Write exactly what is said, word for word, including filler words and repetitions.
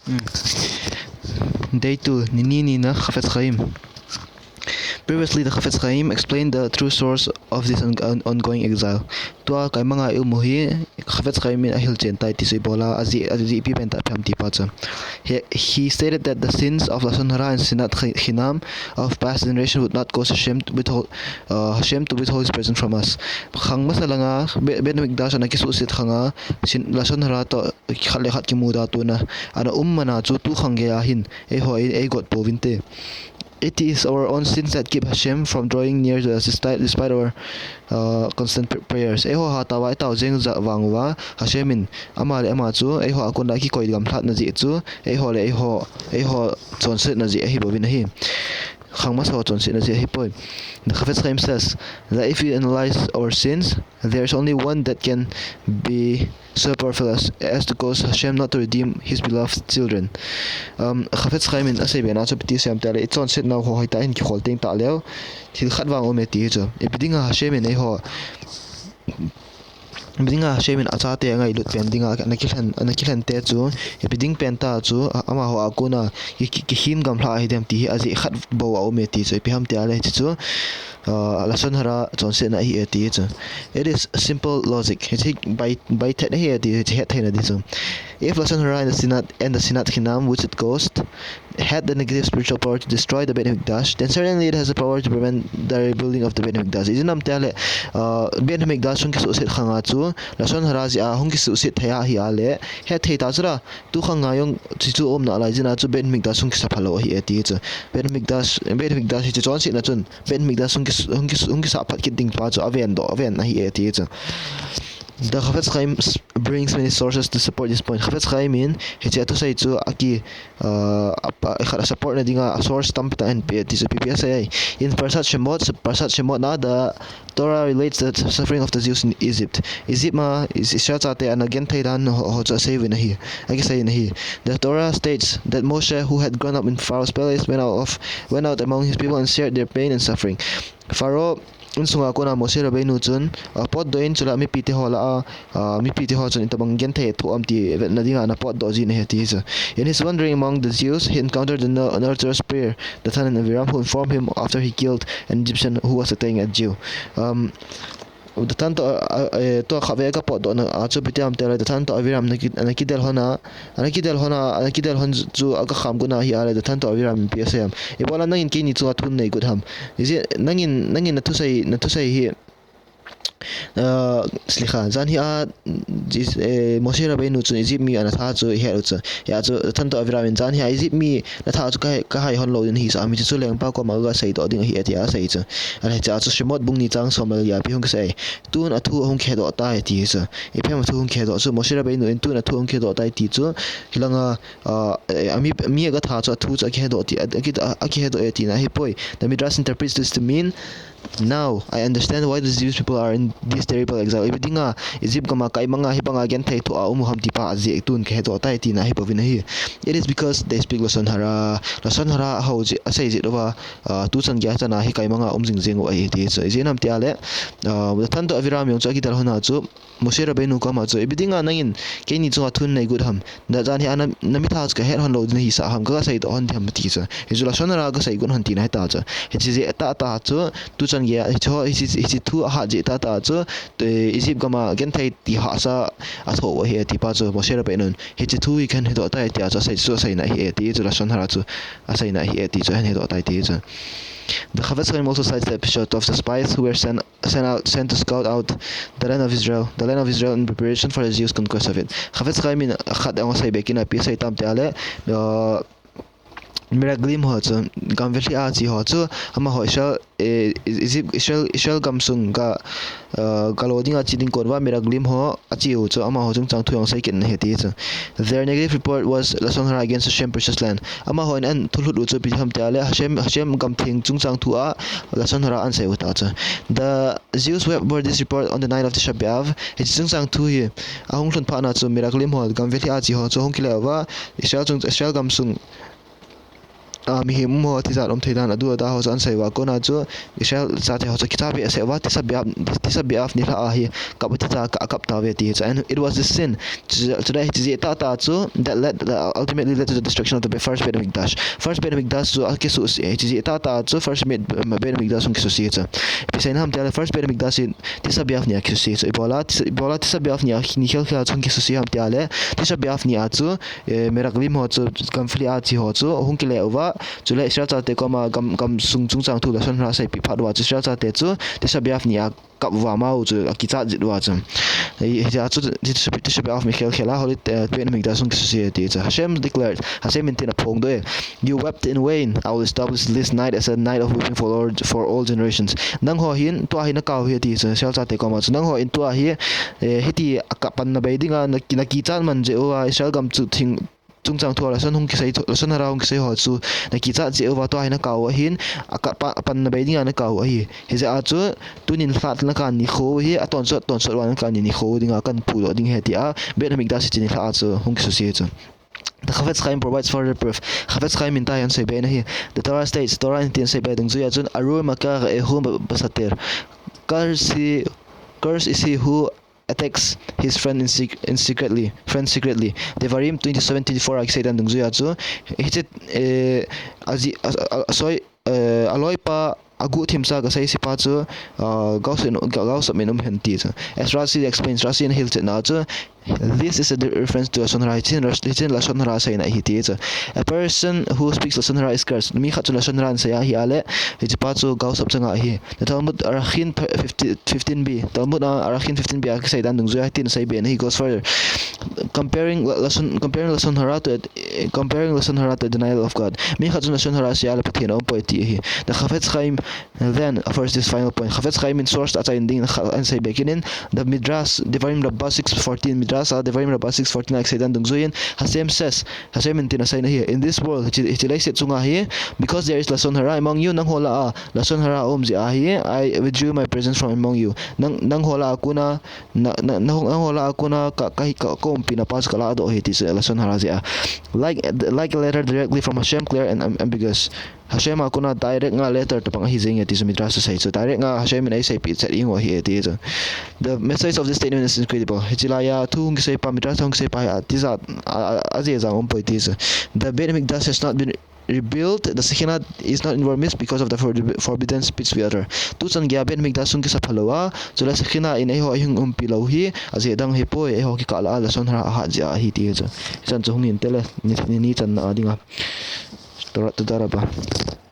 Hmm. Day two, ni ni nina Chafetz Chaim. Previously, the Chafetz Chaim explained the true source of this on-, on-, ongoing exile. Tua kaimanga i um u hi Chafetz Chaim in ahilchen tai ti chu ibola, ajeh, ajeh ipi pen tah ham ti pa chu. He, he stated that the sins of Lashon Hara and Sinat Chi-, Chinam of past generation would not cause Hashem to withhold, uh, Hashem to withhold his presence from us. Khang masa langa, Be-, Beit Hamikdash ana kisuhset khanga, sin-, Lashon Hara toh khat le khat kimuda tona ana um mana chu tu khang geiya hin eiho ei, eigot pouvinte. It is our own sins that keep Hashem from drawing near to us despite, despite our, uh, constant pr-, prayers. Eiho hatah uva itao jeng vang uva, Hashem in ama le ama chu eiho a kona akikoi gamlhatna jeh chu, eiho le eiho, eiho chonsetna jeh ahi bouvin ahi. Khang masa ho chonsetna jeh ahipoi. The Chafetz Chaim says that if we analyze our sins, there is only one that can be so powerful as, as to cause Hashem not to redeem his beloved children. Um, Chafetz Chaim in asei bena chu ipi ti asei em tia le, ichonsetnau ho hoitah in kikhol teng tah leu, thil khat vang aume ti hi chu. Ipi dinga Hashem in eiho, ipi dinga Hashem in achate angailut pen dinga ana kilhen, ana kilhen te chu, ipi ding pen tah chu, a-, amaho a kona ki, ki, kikhin gamlha ahi dem ti hi ajeh khat bou aume ti chu, ipi ham tia le hiche chu, uh, Lashon Hara chonsetna ahi e ti chu. It is simple logic. Hiche bai, bai thet ahi e ti chu, hiche hettheina di chu. If Lashon Hara and the Sinat, and the Sinat Chinam, which it caused, had the negative spiritual power to destroy the Beit Hamikdash, then certainly it has the power to prevent the rebuilding of the Beit Hamikdash. Ijeh inem tia le, uh, Beit Hamikdash hung kisuhset khanga chu, Lashon Hara jeh a hung kisuhset thei ahi a le, hetthei ta chu la, tu khanga jong hichu um nalai jeh a chu Beit Hamikdash hung kisa phalou ahi e ti chu. Beit Hamikdash, Beit Hamikdash hichu chonsetna chun, Beit Hamikdash hung kis-, hung kis-, hung kisa phat kit ding pa chu aven doh, aven ahi e ti chu. The Chafetz Chaim s-, brings many sources to support this point. Chafetz Chaim in hiche athusei chu aki, uh, a, a, khat a support na dinga a source tampi tah ahin pe ti chu ipi ipi asei ai. In Parashat Shemot, Parashat Shemot na the Torah relates the suffering of the Jews in Egypt. Egypt ma Is-, Israel chate ana genthei dan ho, ho chu asei uvin ahi. Akisei in ahi. The Torah states that Moshe, who had grown up in Pharaoh's palace, went out of, went out among his people and shared their pain and suffering. Pharaoh insunga kona Moshe Rabbeinu chun, ah, potdoh in chule mipite ho lah a, ah, mipite ho chun itobang genthei athoh am ti vetna dinga ana potdoh jin ahi ti chu. In his wandering among the Jews, he encountered the no-, nurturer's prayer, Datan and Aviram, who informed him after he killed an Egyptian who was attacking a Jew. Um, Datan toh, ah, ah, eh, tua khatvei a kapotdohna a chu ipi ti ham tia le, Datan toh Aviram ana ki, ana kidel lhon a, ana kidel lhon a, ana kidel lhon chu aga kham got na ahi a le, Datan toh Aviram in ipi asei ham. Ibola nangin keini chunga thu nanei got ham. Ijeh, nangin, nangin nathusei, nathusei hi, ah, slikha, jan hi a, Jis-, eh, Moshe Rabbeinu chun Egypt mi ana tha chu ihet u chu. Hia chu, Datan toh Aviram in jan hi a Egypt mi natha chu ka, kahai lhon lou ding ahi sa, hiche chu lengpa koma kaseidoh ding ahi e tia asei chu. Ana hiche a chu Shemot bung ni chang som le li a ipi hung kisei. Tun athu ahung kihedoh tai ti chu. Ipi ham athu hung kihedoh chu, Moshe Rabbeinu in tun athu ahung kihedoh tai ti chu. Hilanga, ah, eh, ami, mi agatha chu athu chu akihedoh ti, a, aki, a, akihedoh e tina ahipoi. The Midrash interprets this to mean, "Now I understand why the Jewish people are in this terrible exile." Ipi dinga Egypt gama kaimanga hibanga genthei thoh a um u ham ti pa ajeh tun kahedoh tai tina ahi pouvin ahi. It is because they speak Lashon Hara. Lashon Hara ahou jeh, asei jeh uva, ah, tuchan geiya chana hi kaimanga um jing jeng u ahi ti chu. Ijeh inem tia le, ah, Datan toh Aviram jong chu akidel lhon a chu, Moshe Rabbeinu koma chu, ipi dinga nangin keini chunga thu nanei got ham. Na jan hi a na, namitha chu kahet lhon lou ding ahi sa ham, ka, kaseidoh lhon ding ham ti chu. Hichu Lashon Hara kasei got lhon tina ahi ta chu. Hiche jeh tah tah chu, tuchan geiya, hiche ho, hiche, hiche thu ahat jeh tah tah chu, eh, Egypt gama genthei ti hahsa athoh u ahi ti pa chu, Moshe Rabbeinu in. Hiche thu hi kahin hedoh tai tia chu asei, chu aseina ahi e ti chu, Lashon Hara chu aseina ahi e ti chu ahin hedoh tai ti chu. The Chafetz Chaim also cites the episode of the spies who were sent sent out, sent to scout out the land of Israel, the land of Israel in preparation for the Jews' conquest of it. Chafetz Chaim in khat ahung sei be kit na ipi asei tam tia le, uh, Meraglim ho chu, gamvelhi a che ho chu, amaho Israel, eh, Egypt, Israel, Israel gamsung ga, uh, galo dinga che ding kon uva Meraglim ho ache u chu, amaho chungchang thu ahung sei kit na ahi ti chu. Their negative report was Lashon Hara against Hashem precious land. Amaho in ahin thulhut u chu ipi ham tia le, Hashem, Hashem gamtheng chungchang thu a Lashon Hara ahin sei u ta chu. The Jews wept over this report on the night of Tisha B'Av. Hiche chungchang thu hi ahung lhun phat na chu Meraglim ho, gamvelhi a che ho chu ahung kile uva, Israel chung, Israel gamsung, ah, mihem um ho tijat um thei dan adu ada ho chu ahin sei uva, kona chu Israel chate ho chu kicha behseh uva, Tisha B'Av, Tisha B'Av nilhah a hi kap a tija ka, akap tauve ti chu. And it was this sin, chu, chu, hiche jeh tahtah chu that led, uh, ultimately led to the destruction of the first Beit Hamikdash. First Beit Hamikdash chu akisuhse, hiche jeh tahtah chu first Beit, Beit Hamikdash hung kisuhse chu. Ipi seina ham tia le first Beit Hamikdash hi Tisha B'Av ni a kisuhse chu. Ibola Tisha, ibola Tisha B'Av ni a, ni khelkhel a chu hung kisuhse ham tia le, Tisha B'Av ni a chu, eh, Meraglim ho chu, gamfli a che ho chu hung kile uva, chule Israel chate koma gam, gamsung chungchang thu lashon hara seipeh phat uva chu Israel chate chu Tisha B'Av ni a kap uva, amau chu akichat jit uva chu. Hi, hiche a chu Tisha, Tisha B'Av mi khelkhel a, holy, eh, Beit Hamikdash hung kisuhse ti chu. Hashem declared, Hashem in tin aphongdoh e, "You wept in vain. I will establish this night as a night of weeping for all, for all generations." Nangho hin tua hi nakap u ahi ti chu, Israel chate koma chu. Nangho in tua hi, eh, hiti a kap panna bei dinga, na, nakichat man jeh uva, Israel gam chu thing, chungchang thu a lashon hung kisei, lashon hara hung kisei ho chu nakichat jeh uva tua hi nakap u ahin, akap a, apanna bei dinga nakap u ahi. Hijeh a chu tunin lhatlna kanikho hi atonsot, tonsot uva nakap nikho dinga kahin phongdoh ding ahi tia Beit Hamikdash hiche nilhah a chu hung kisuhse chu. The Chafetz Chaim provides further proof. Chafetz Chaim in tua hi ahin seibe in ahi. The Torah states, Torah in tin aseibe dungjuia chun, "Arur makar ehu basater." Curse he, curse is he who attacks his friend in sec-, in secretly, friend secretly. Devarim twenty-seven twenty-four a kisei dan dungjuia chu, hiche, eh, aji, a, a, a, sorry, eh, aloipa aguhthimcha gasei sepa chu, ah, gaosap in, ga-, gaosap in um hen ti chu. As Rashi explains, Rashi in ahilchetna chu, this is a di-, reference to lashon hara. Hiche hin, hiche hin lashon hara seina ahi ti chu. A person who speaks lashon hara is cursed. Mi khat chun lashon hara asei ahi a le, hichepa chu gaosap chang ahi. The Talmud Arachin fifteen, fifteen B. Talmud a Arachin fifteen B a kisei dan dungjuia hitin aseibe in ahi, goes further. Comparing la-, lashon, comparing lashon hara to, comparing lashon hara to denial of God. Mi khat chun lashon hara asei a le Pathen aumpoi ti ahi. The Chafetz Chaim then offers this final point. Chafetz Chaim in source achaina dingin khat ahin seibe kit in, the Midrash, Devarim Rabbah six fourteen, Midrash a Devarim Rabbah six fourteen a kisei dan dungjuiyin, Hashem says, Hashem in tin aseina ahi, "In this world," hiche, hiche leiset chunga hi, "because there is lashon hara among you," nangho lah a lashon hara aum jeh ahi, "I withdrew my presence from among you." Nang, nangho lah a kona, na, na, nang, nangho lah a kona ka, ka, ka, kaumpina pa chu kaladoh ahi ti chu lashon hara jeh a. Like, like a letter directly from Hashem, clear and am-, ambiguous. Hashem a kona direct nga letter tabang ahi jenge ti chu Midrash asei chu. Direct nga Hashem in eiseipeh chet jeng u ahi ti chu. The message of this statement is incredible. Hiche laiya thu hung kiseipa, Midrash hung kiseipa hi atijat, a, a, ajeh jang umpoi ti chu. The Beit Hamikdash has not been rebuilt. The Shekhinah is not in our midst because of the forbi-, forbidden speech we utter. Tuchan geiya Beit Hamikdash hung kisa phalou a, chule Shekhinah in eiho eihung umpi lou hi, ajeh dang ahipoi, eiho kikah lah a lashon hara ahat jeh ahi ti chu. Hichan chu hung hinte le, ni, ni, nichanna a dinga. Toda, toda rabah.